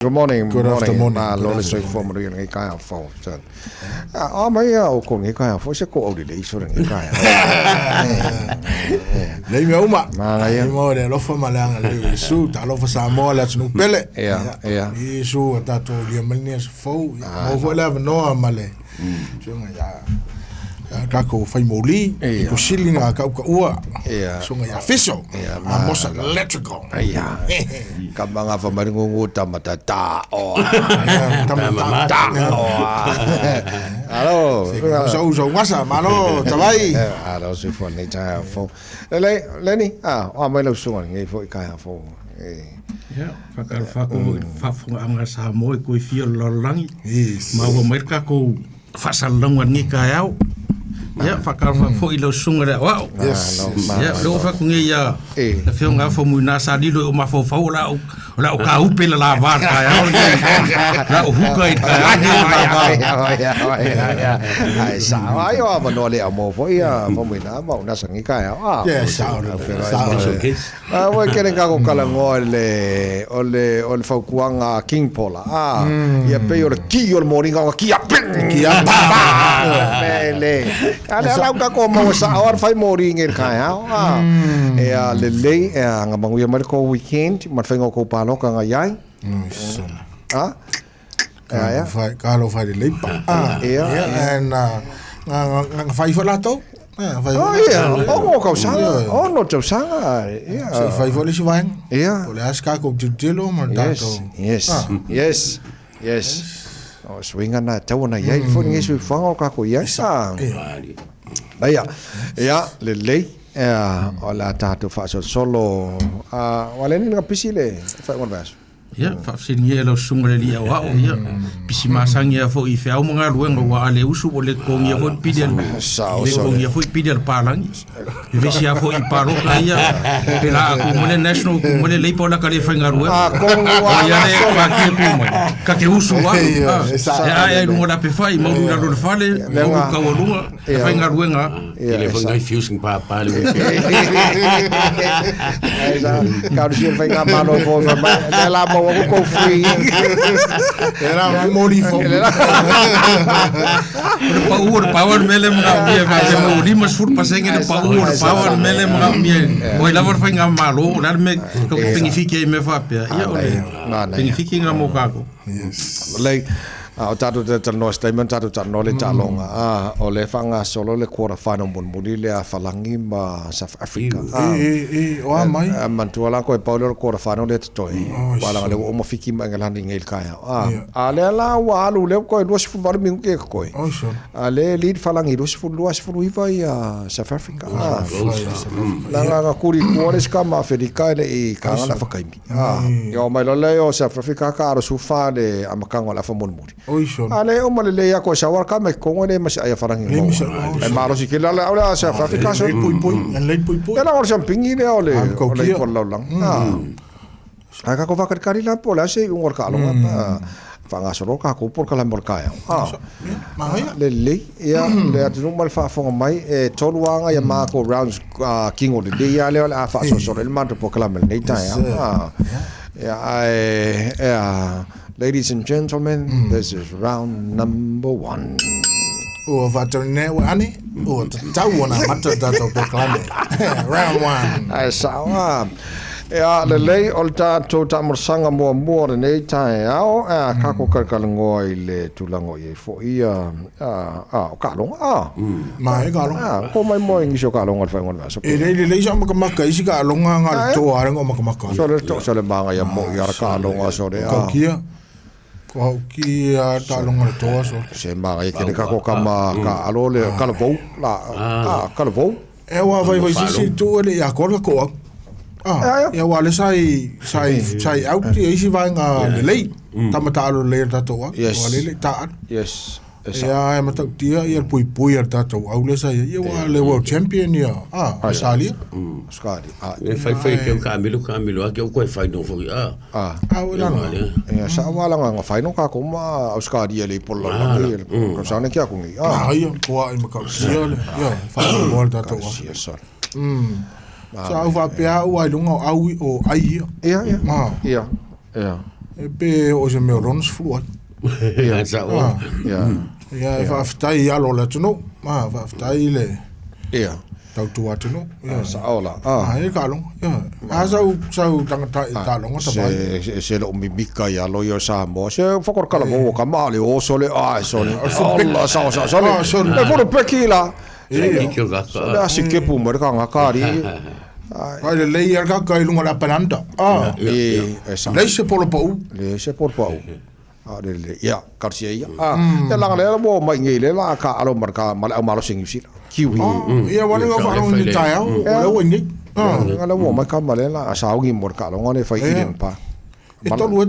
Good morning. Good morning. afternoon. Malo Good le soifua manuia lenei taeao fou. A o mai a o ko lenei taeao fou se ko au lelei so lenei taeao. Lei mea uma. Manaia. Lei mo le alofa ma le agalelei o Iesu. Talofa Samoa le atunuu pele. Ia, ia. Iesu a tatou aulia mai lenei aso fou. Ia, maua foi le avanoa ma le susuga ia ia tatou faimouli. Ia. I kusili ngā kaʻukaʻua. Ia. Susuga ia Fiso. Ia, Amosa Electrical. Ia. Ka manga fa mai ngungu tamata ta o. Ia, tama ta. O. Alo. Uso uso ngasa malo tavai. Alo soifua lenei taeao fou. Lelei, Leni, a, o a mai lau susuga lenei foi taeao fou. E. Ia, faatalofa atu foi i le faafofogaaga a Samoa i koe fia o le lalolagi. Yes. Maua mai le tatou faasalalauga i lenei taeao. Ia, faatalofa foi i lau susuga i le aoao. Yes. Ia, o lea ua fai atu nei ia Eh. le afioga ia Faumuina sa lilo i ou mafaufau o le a ou o le a ou taupe i le lava i le taeao lenei. O le a ou huka i le taeao lenei i le lava. Ai sa ai o avanoa le au mo foi ia Faumuina ma una sangi taeao. Ah. Yes, sao le. Sao. Ah, ua kele kako kalangoa le o le o le fautuaga a King Paula. Ah, ia pei o le ki o le morning o ki a ping. Ki a pa. Le le. Ale ala ka ko mo sa o fai morning e taeao. Ah. E a lelei e a ngamanuia mai le kou weekend ma le faiga o kou paloka nga iai. Nice. Ah. Ia, ia. Fai ka lo fai le leipa. Ah, Ia, yeah, and nga nga nga fai foi latou. Ah, fai. Oh, ia, ono tausaga, ono tausaga, ia. Se fai foi le isi vaega. Ia. O le a se tatou tilotilo ma le Yes, tatou. yes, yes, yes. O suiga na e tatau ona i ai foi lenei soifuaga o tatou i ai. Ah. Ia, ia, lelei, ia, o le a tatou faasolosolo, ah, ua leai ni pisi le faaiuga o le vaiaso. Ia, faafesiligia e lau susuga i le alii aoao, ia, pisi masani lava foi i feau ma galuega, aua a le usu ua le totogia foi le pili a le, Sao, le sao. totogia foi le pili a le palagi. Vevesi lava foi i palota ia, pe la a tu mai le National, tu mai le Labour, o le a ka le faigaluega. Ah, konu O ia a le patia tu mai, ka te usu lava. Ia, Ah, e sao. e ae ai luga o le apefai, maulu i lalo o le fale, maulu i taualuga, e faigaluega lava. Ia, Ele foi sa- ngai fuse pa pa le. Ai, sa, ka o le faiga malo foi fai mai, le la maua ku kou free. E la moli fo. O le pau o le power le mea lea e manaomia e faapea mai ua 50% le pau o le power le mea lea e manaomia o ai lava le faigamalo o le a le mea tatou te pegifiki ai i mea faapea ia o le pegifiki lena mo tatou. Yes. Lei, a o tatou te talanoa se taimi ona tatou talanoa le taaloga, a o lea e faagasolo le quarter final mulimuli lea a Falagi ma South Africa. E e e o a mai. A manatua la koe pau lea o le quarter final lea totoe, aua leaga o lea ua uma fiki ma Engelani nei i le taeao. A, a lea la ua alu lea ua toe 28 minute e totoe. Oi sole. A lea e lead Falagi 22 19 ia South Africa. A, leaga na kuri i tua le isi tama Aferika e le i taga le afa taimi. A, ia oo mai loa lea o South Africa ka alo sufa le amataga o le afa mulimuli. Oi sole. A le uma lelei lava koe sau ala tama i totonu e le ma se ai a Falagi Le ma se- maua. E malosi tele ala au le a South Africa so. Lei pui pui, lei pui pui. Ia leaga o le siampigi lea o le Ah, o le kaukia. ipu o le lalolagi. A, ae tatou faakalikali la po o le a se iuga o le taaloga pe a faagasolo tatou po o le kalame o le taeao. A, Manaia. lelei, ia, le atunuu ma le faafofoga mai, e tolu lava aga ia matou rounds kino lelei lava lea o le a faasolosolo ai le matou polokalame i lenei taeao. A, ia, ae, ia, ladies and gentlemen, this is round number one. Ua faatauina ua ane, ua tatau ona amata le tatou polokalame. Round one. Ae sao a. Ia, lelei o le tatou taamolosaga muamua o lenei taeao, a tatou kalikalinoa i le tulaga o i ai foi ia, a, o taaloga, a. Ma e taaloga. A, ko mai moa i nisi o taaloga o le faaiuga o le vaiaso. E lei lelei sa makamaka isi taaloga nga le toa ale ngo makamaka. So le to, so le magaia moi ara taaloga so le a. Kaukia. Ko hauki a taaloga le toa so. Se magaia kele kako kama ka alo le kalavou la, a, kalavou. E ua vai vai sisi tu ele ia kola ko au. Ah, ia ua le sai sai sai out ia isi vaega lelei. Tama taalo lelei le tatou au. Yes. Ua lelei ta alu. Yes. E sa. Ia e matautia ia le puipui a le tatou au le sa ia. Ia ua le world champion ia. Ah, Australia. Australia. Ah, E fai fai ke ka milo ka milo a ke ko e fai no foi a. ah. Ah, ua lana. Ia sa ua langa nga fai no ka ko ma Australia le polo la ni ko sa ne kia ko ni. Ah. Ah, ia koa i makautia le. Ia, whai mo le tatou au. Sia sa. Sa au faapea au ai lunga o au o ai ia. Ia, ia. Ah. Ia. Ia. E pe o se mea o lona sefulu ai. Ia, sa'o. Ia. Ia, e faafetai i alo o le atunuu. Faafetai i le tautua atunuu. Ia. Sa'o la. E taaloga. Ia. A sau tagata i taaloga ta vai. Se loo mimika ia lo ia Samoa. Se whakorakala mo ka ma le o sole a sole. Allah sa sa sole. E foro peki la. Ia. Le asi kepu mo ka ngakari. Ai le lei al ka kai lunga la pananda. E e sa. Lei se polo pau. Le se polo pau. A le le ia karsia ia. Ia langa le mo mai ngi le la ka alo mar ka mal au malo singi sila. Kiwi. Ia wale nga fa ni tai au. O le wo ni. Nga le mo mai ka male la sa ngi mo ka longa le fai i pa. E tolu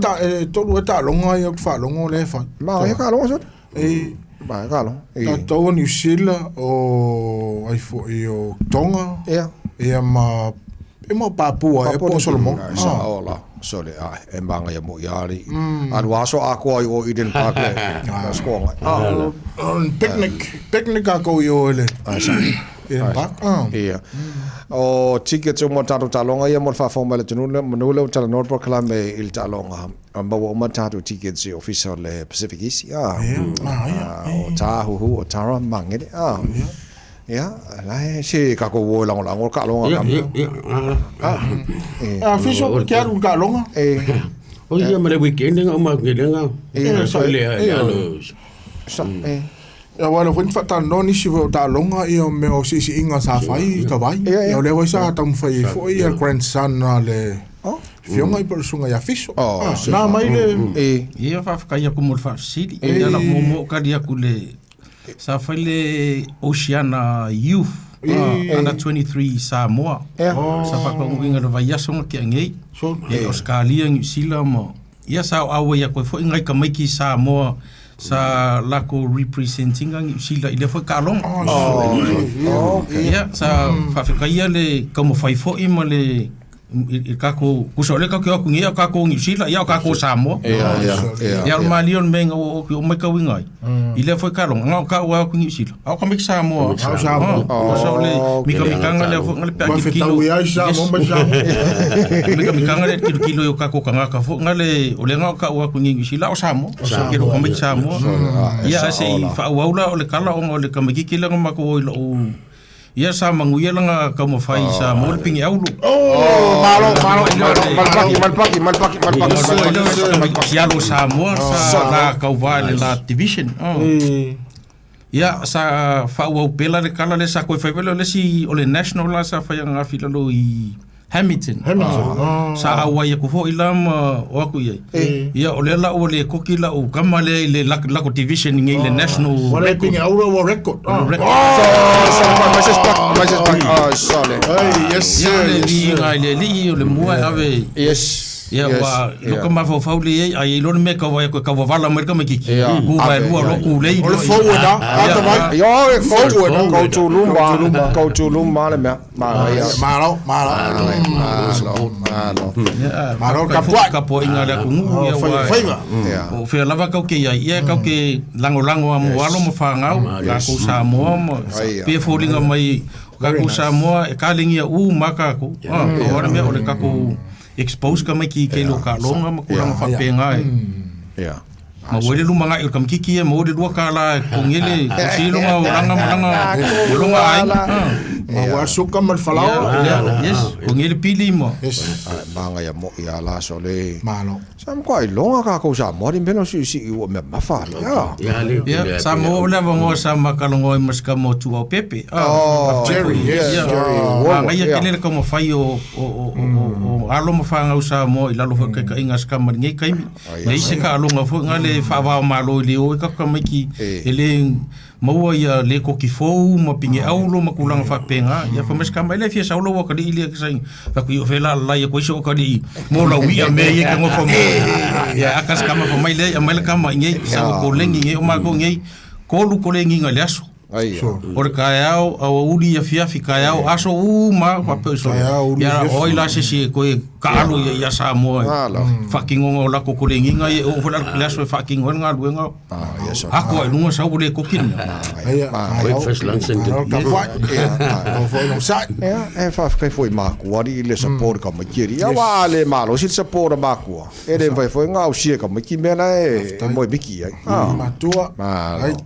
e ta longa ia fa longa le fa. Ma ia ka longa so. E ma ka longa. Ta tau New Zealand o ai fo i o Tonga. Ia. Ia ma e mo Papua e po Solomon. Sa ola sole a e manga ia mo iari. Alu aso a koa i o Eden Park le. Skonga. Picnic a ko i o ele. Eden Park. Ia. O tickets o mo tatou taaloga ia mo le faafofoga mai le atunuu manu lea ua talanoa le polokalame i le taaloga maua uma tatou tickets i ofisa o le Pacific East o Tāhuhu o Tara Mangere ia la se kako wo lagolago le taaloga Ia fiso ke alu le taaloga. O ia ma le weekend nga uma ngi le nga. Sa le alo. Sa Ia wala foi faatanoa nisi foi o taaloga ia o mea o siisiiga sa fai i tavai. Ia o lea foi sa taumafai ai foi ia grandson a le fioga i po o le susuga ia Fiso. Na mai le Ia faafetai aku mo le faafesili. Ia la muamua o kali aku le sa fai le Oceana Youth Under 23 Samoa. Sa faakauguiga le vaiaso ga keagei. Ia Australia Niu Sila ma ia sa o au ai aku ai foi ngai kamaiki Samoa sa lako representinga Niu Sila i lea foi taaloga. Ia sa faafetaia le taumafai foi ma le i kako kusa o le kako aku ngi o kako Niu Sila ia o kako Samoa. Ia o malia o le mea o o mai kauiga ai. I lea foi taaloga nga o ka ua aku Niu Sila. A o ka mai Samoa. Samoa. O sa o le mikamikanga lea foi nga le pe Ma kilo. fetau ai Samoa ma Samoa. Mikamikanga le kilo kilo i o kako kangaka foi nga le o le nga o ka ua aku Niu Sila o Samoa. Kilo ka mai Samoa. Ia ase i faauaula o le kala o le kamakiki le nga mako o i lou ia sa manguia langa taumafai sa mo le pingi aulu. Malo malo malo. Malpaki malpaki malpaki malpaki. Sialo Samoa sa la kauvā le la division. Ia sa faauau pela le kala le sa koe fai vele o le si o le national la sa fai nga filalo i Hamilton. Sa auai aku foi la ma o aku ia. Ia o le la o le koki la o kama le le lako division ngi le national. Wala pingi aulu wa record. Sa sole. Yes Ia sir. le Yes li sir. ngai le li o le mua ave. Yes. Ia wa loka mafaufau le ai ai lo le mea ka vai ka wavala mai ka makiki. Ku vai lua lo ku lei. O le forward a ata vai. Yo forward go to lumba go to lumba le mea. Ma ia. Malo malo. Malo malo. Malo ka pua. Ka po inga le ku ia wa. Faiva. Ia. O fea lava kau ke ia ia kau ke langolango a mo alo mo whangau ka ko Samoa mo pe fōlinga mai ka ko Samoa e kalengia u maka ko. O ora mea o le kako expose ka mai ki ke lo ka longa ma kulanga whapenga e. Ia. Ma o le luma ngai o kamkiki e ma o le lua ka la kongele ko silonga o langa malanga o longa ai. Ma wa suka ma le falaoa. Yes, kongele pili mo. Yes. Manga ia mo ia la sole. Malo. Sa mo kai longa ka ko sa mo ri melo si si o me mafa. Ia. Ia le. Ia, sa mo le vongo sa makalongo i maska mo tu au pepe. Jerry, yes, Jerry. Jerry. Ngai ia kele ka mo fai o alo mo whangau sa mo i lalo foi ka inga ska ma ngai kaimi. Nei se ka alonga foi ngale whaawao malo i le o i kaka mai ki e le maua ia le koki fou ma pinge aulo ma kulanga whapenga. Ia fa maska mai le fia saulo wa kali ili ka sai. Fa ku o fela la ia koiso o kali mo la wi a me ia ka ngofa mo. Ia akas kama fa mai le mai le kama ngai sa ko lengi ngai o ma ko ngai kolu ko lengi ngai le aso. Ai. O le kaeao, au uli ia fiafi kaeao, aso uma, whapeo so. Kaeao, uli Ia fiafi. oi la sisi koe Taalo ia ia Samoa faatinoga o latou tolegiga ia e oo foi la i le aso e faatino ai le galuega ato ai luga sau ua le koki le mea. Ia, e faafetai foi i makua alii i le support i tamaiti alii. Aua a le malosi le support a makua, e le mafai foi ona ausia e tamaiti mea la e moe miki i ai. Matua. Malo.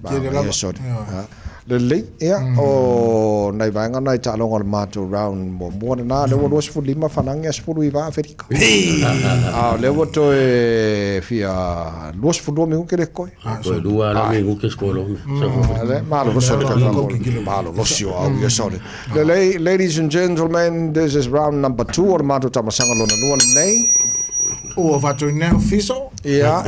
Manaia soli. Lelei, ia, o nai vaega na i taaloga o le matou round muamua lena, lea ua 25 Falagi ae 19 Aferika. A o lea ua toe fia 22 minute le totoe. Toe lua la minute score o. Malolosi o le kai malolosi o au ia sole. Lelei, ladies and gentlemen, this is round number 2 o le matou tamasaga lona lua lenei. Ua faatuina e Fiso. Ia.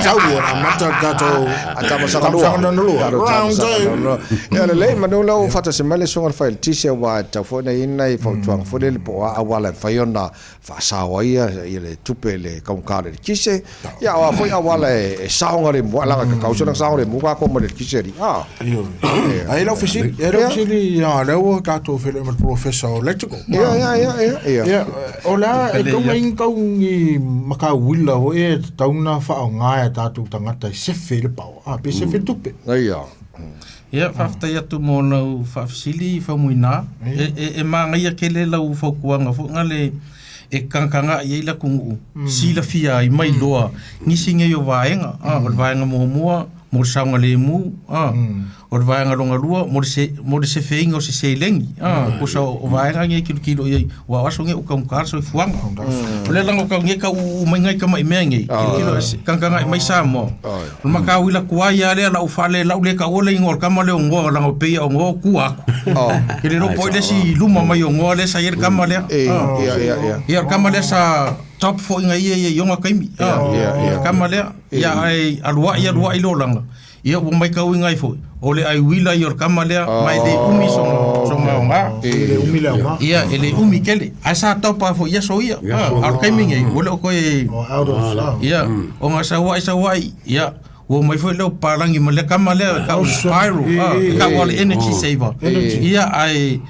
Tau ua amata le tatou tamasaga lua. Round two. Ia lelei, manu la ua faatasi mai le susuga i le Failetisi aua e tatau foi ona i ai nai fautuaga foi lele po o a auala e mafai ona faasao ai ia le tupe i le kaugata o le eletise. Ia o a foi auala e saogalemu ai, leaga e tatau ona saogalemu tatou ma le eletise alii. A. Ai lau fesili, ai lau fesili, ia lea ua tatou feiloai ma le Polofesa o Electrical. Ia, ia, ia, ia, ia. Ia, o le a e tau mai tau ni makauila foi e tatau ona faaaoga e a tatou tagata e sefe i le power, a pe sefe i le tupe. Ia. Ia, faafetai atu mo lau faafesili Faumuina. E manaia tele lau fautuaga foi nale e tagatagai ai le atunuu, silafia ai ma iloa nisi nei o vaega. O le vaega muamua mo le saogalemu, o le vaega lona lua mo le se, mo le sefeina o se seleni, tusa o vaega nei e tilotilo i ai, aua o aso nei ua taugata le soifuaga. O lea laga o tau nei tauuu mai nai tamai mea nei, tilotilo e tagatagai mai Samoa. O le matauila tuai lava lea lau fale, lau le taua le igoa o le tama lea o Noa, leaga pei o Noa o tua atu. Ke le iloa po o ai le isi luma mai o Noa lea sa i ai le tama lea. Ia, o le tama lea sa top foi na ia ia i ona taimi. O le tama lea, ia ae aluai aluai le olaga, ia ua matauina ai foi, o le ai uila ia o le tama lea, ma e le umi sona aoga. E le umi le aoga. Ia, e le umi tele. Ae sa top lava foi i aso ia. A o le taimi nei, ua le o toe... Ia, ona sauai sauai, ia, ua omai foi lea o papalagi ma lea tama lea, tau o le Spyro, tau lava o le energy saver. Ia, ae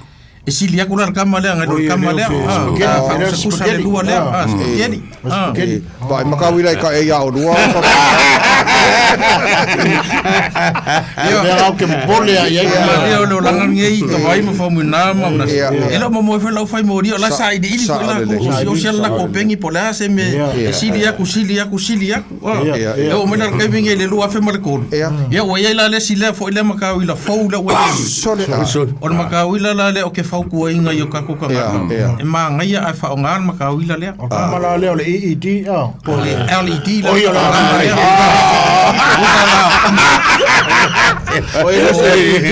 e sili atu la le tama lea nai lo le tama lea. Faakusakusa le lua lea, spaghetti. Vaai makauila i ka e ia olua. Ia mea au ke popole ai ai. Ia o le olaga lenei i tavai ma faumuina ma manatu. E le o momoe foi lau fai moli o la sa iliili foi latou osiosi ala latou peni po o le a se mea e sili atu sili atu sili atu. E oo mai la i le taimi lenei i le 2003 ia ua i ai la le isi lea foi lea matauila fou lea ua i ai. O le matauila la lea ou te fautuaina i o tatou tagata e manaia ae faaaoga le matauila lea. O le tama la lea o le EED a? Po o le LED la. Oi o le LED. O le LED.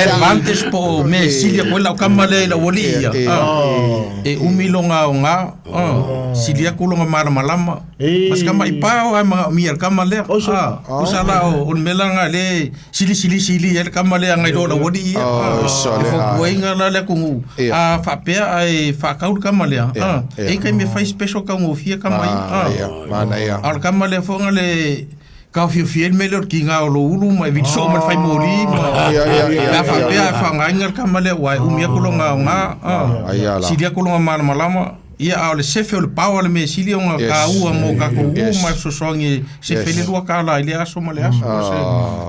Advantage po o mea e sili atu ai lau tama lea i lau alii ia. E umi lona aoga, sili atu lona malamalama. Ma si tama i pa o ae manaomia e le tama lea. Tusa la o le mea la lena lea e silisilisili ai le tama lea nai lo lau alii ia. E fautuaina la le atunuu, a faapea ae faatau le tama lea, e i ai taimi e fai special taugofie tama ia. A o le tama lea foi na le taofiofia ai le mea lea o le tiga o lou ulu ma e vili soo ma le fai moli ma pe a faapea ae faaaogaina le tama lea aua e umi atu lona aoga, sili atu lona malamalama. Ia, a o le sefe o le power le mea e sili ona taua mo tatou uma e fesoasoani e sefe ai le $2 i lea aso ma le aso. O se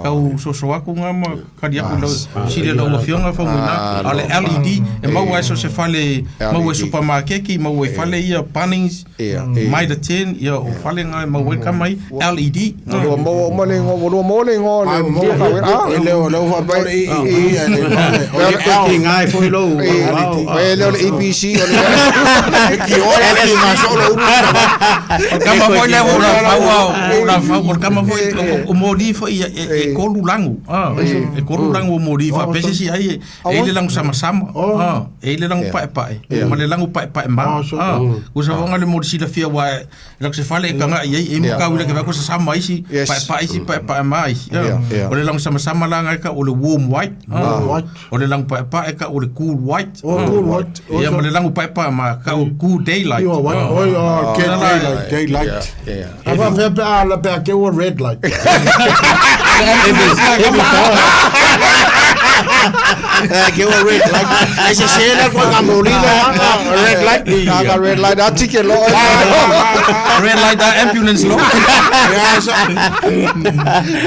tau soso atu na ma tali atu i lau sili a lau afioga Faumuina. A o le LED e maua ai so o se fale, maua i supamakeki, maua i fale ia Bunnings, Mitre 10, ia o fale na e maua ai tama ia, LED. Ua lua maua uma le igoa, ua lua maua le igoa o le E le o lea ua faapea o le EEE ae le o le L. E foi lou E le o le ABC o le E ki ola ki ngā solo ulu. O le tama foi lea ua lafau o lafau o le tama foi o moli foi e tolu lagu. E tolu lagu o moli faapea se isi ai e i ai le lagu samasama, e i ai le lagu paepae ma le lagu paepae ma. Ua saoga le moli silafia aua Lako se fale e kanga i ai e mukau i lake sa sama isi pae pae isi pae pae ma isi. O le lango sama sama la ngai ka o le warm white. O le lango pae pae ka o le cool white. Oh, cool white. Ia ma le lango pae pae ma ka o cool daylight. Oh, oh, get daylight, daylight. A fa fe pe a la pe a ke o red light. Ke ua red light. Ai se se la ko ka moli le red light. Ka red light a ticket lo. Red light a ambulance lo.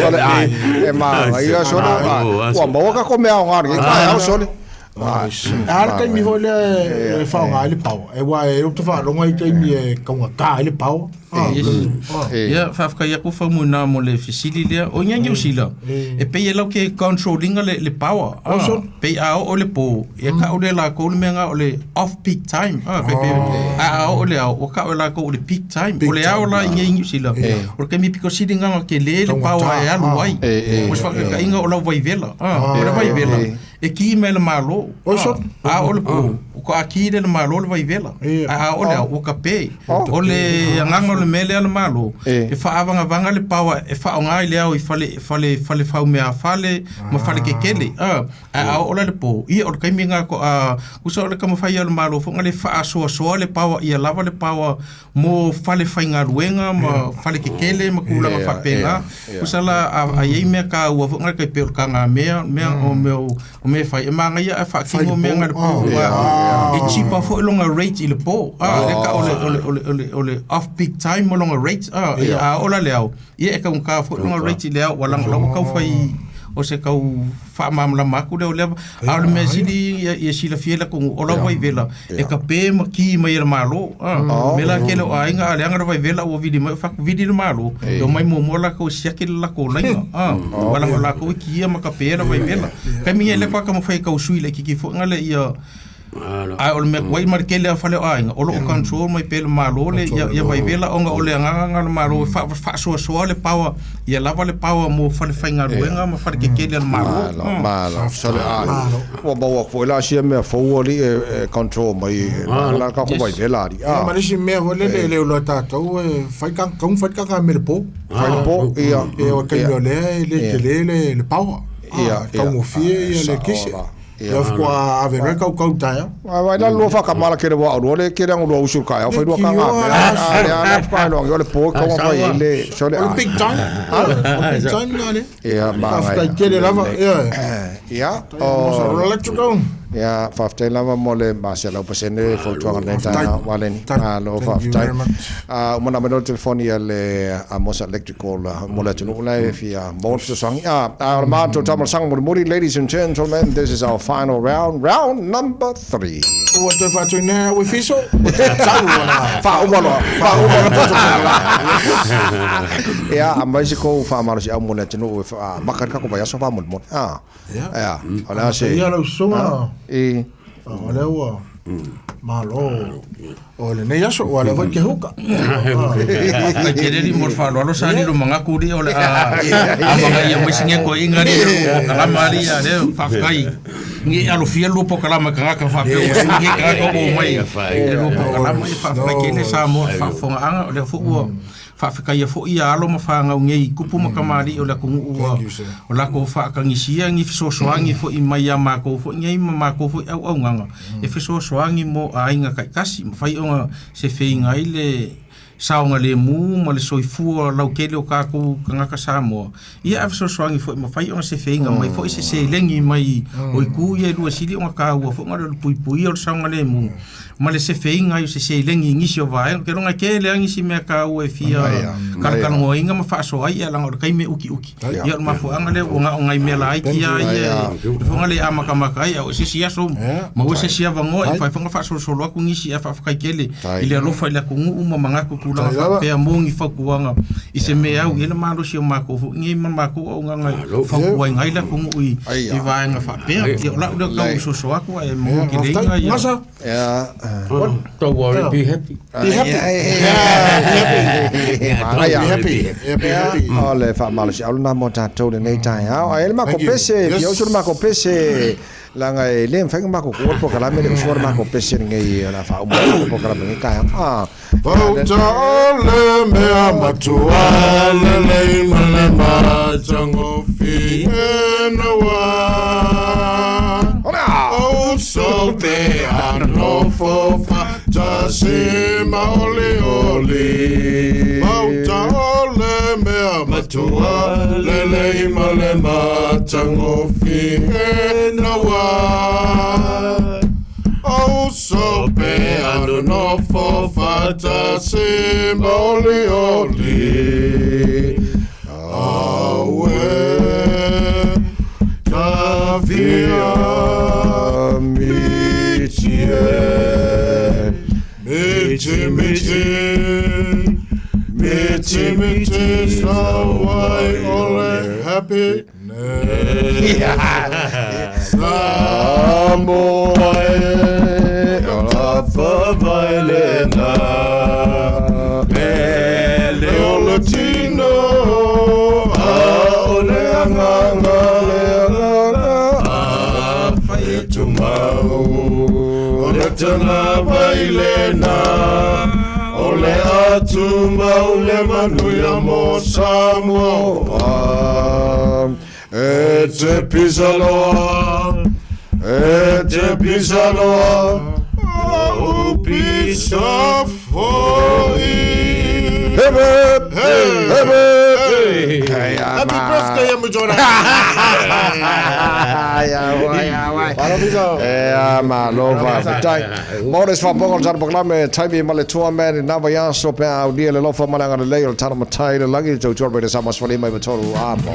Sole ai. E ma ia sole. Ua maua ka ko mea o ngā ke kai au sole. A le taimi foi lea e faaaoga ai le power. E ua e ou te faalogo ai taimi e taugata ai le power. Ia, faafetai atu faumuina mo le fesili lea. O ia Niu Sila, e pei e lau ke control ina le power. Pei a oo le po, e kau le lakou le mea nga o le off peak time. Pei pei a oo le ao, o kau e lakou o le peak time. O le ao la i nei Niu Sila. O le taimi pito sili nga ke le power e alu ai. O se faataitaiga o lau vaivela. O le vaivela, e ki mai le malo. A o le po, o ka ki le malo le vaivela. A o le ao, o ka pe. O le agaga o le mea lea le malo, e faaavagavaga le power e faaaoga i le ao i fale fale fale faumea fale ma fale kekele. A a oo la le po, ia o le taimi nga ko a usa o le taumafai a le malo foga le faasoasoa le power ia lava le power mo fale faigaluega ma fale kekele ma tulaga faapena. Usa la a iai mea kaua foga le tai pei o le tagamea mea o mea o mea e fai e magaia ae faatino mea nga le po e cheaper foi longa rate i le po. Le ka o le o le o le o le o le off peak time mo longa rate. Ia a oo la le ao, ia e taugata foi longa rate i le ao ua lagolago tau fai o se tau faamalamalama atu lea o lea. A o le mea sili ia silafia le atunuu o lau vaivela e kape ma ki mai e le malo. Mea la tele o aiga a leaga le vaivela ua vili mai o fatu vili le malo e omai muamua latou e siaki le latou laina. Ua laga o latou e kia ma kapea le vaivela. Taimi ia le kwa taumafai e tausui laitiiti foi nga le ia. Ae o le mea tuai ma le tele a fale o aiga o loo control mai pea le malo le ia vaivela ona o le agaga na o le malo e faasoasoa le power ia lava le power mo fale faigaluega ma fale kekele a le malo. Malo sole ai. Ua maua foi la sia mea fou ali e control mai la ka ko vaivela ali. Ma le isi mea foi lele e le iloa e tatou e fai ka tau fai ka mea i le po. Fai le po ia. E o le taimi o lea e le tele le power. Taugofie ia le kisi. Ia faatoa ave loa kaukau taeao. Ai la lua whakamala kere wa lua le kere angu lua usul kai au whai lua ka ngā mea. A le ana whakailo angi o le po kaua whai e le sole O le big time. O le big time na le. Ia ma ngai. Faafetai tele lava. Ia. Ia. O electrical. Ia faafetai lava mo le 100% fautuaga nei taeao Waleni. Malo faafetai. Uma na mai le telefoni a le Mosa Electrical mo le atunuu la e fia maua le fesoasoani. A o le matou tamalosanga mulimuli, ladies and gentlemen, this is our final round, round number 3. Ua toe faatuina ua fiso. Ua tatau ona. Faauma loa, faauma loa. Ia, aumai se kou faamalosiau mo le atunuu e faamaka le tatou vaiaso faamolemole. Ia, o le a se. Ia lau susuga. I. O lea ua malo o lenei aso, ua lea foi ke huka. Faafetai tele alii mo le faaaloalo sa lilo manatu alii o le a amagaia mai sini toeaiina alii le polokalama alii a lea faafetai nei alofia lua polokalama e tagata faapea ua sui nei tagata ua omai i le lua polokalama. Ia faafetai tele Samoa i le faafofogaaga o lea foi ua faafetaia foi ia alo ma fanau nei tupu ma tamalii o le atunuu ua o latou faatagisia ni fesoasoani foi mai ia matou foi nei ma matou foi auaunaga e fesoasoani mo aiga taitasi mafai ona se feiga ai le saogalemu ma le soifua lautele o tatou tagata Samoa. Ia ae fesoasoani foi mafai ona se feiga mai foi se seleni mai o itu ia e lua sili ona taua foi ona le puipuia o le saogalemu ma le sefeiga ai o se seleni i nisi o vaega. Ou te iloa e tele lava nisi mea taua e fia talatalanoaina ma faasoa ai, ia leaga o le taimi e utiuti. Ia o le mafuaaga lea ua na o nai mea laiti lava ia e fofoga le amatamata ai, a o se isi aso maua se isi avanoa e mafai foi ona faasolosolo atu nisi ae faafetai tele i le alofa i le atunuu ma manatu tulaga faapea mo ni fautuaga i se mea au i ai le malosi o matou foi nei ma matou auaunaga e fautuaina ai le atunuu i vaega faapea. Ia o lau lea tau soso atu ae maua teleina ia. Don't worry, be happy. Be happy. Yeah, Be happy. Yeah, be happy. O le faamalosiau lena mo tatou lenei taeao. Ae le makou pese, fia usu le makou pese, leaga e le mafai ona makou tuua le polokalame le usua le makou pese lenei o le a faauma ai le polokalame lenei taeao. Pauta o le mea matua lelei ma le matagofie naua. O so te anofo faatasi ma olioli. Pauta o le mea Matua lelei ma le matagofie naua. O uso pea nonofo faatasi ma olioli. Aue ka fia miti e. Miti miti miti miti sauai o le happiness. Samoa e o la favailena. Pele o le tino a o le agaga le agaga a fai e tumau o le tagavailena o le atumau le manuia mo Samoa. E te pisaloa, e te pisaloa, o pisa foi. Hip hip, hip hip. Hey, Happy birthday, Amujora. E malo faafetai. Mo le sfapoga o le tatou polokalame taimi ma le tua man i na vaiaso pe a aulia le lofa ma le agalelei o le tala matai le lagi le tautua mai le sama sefulima i ma tolu amo.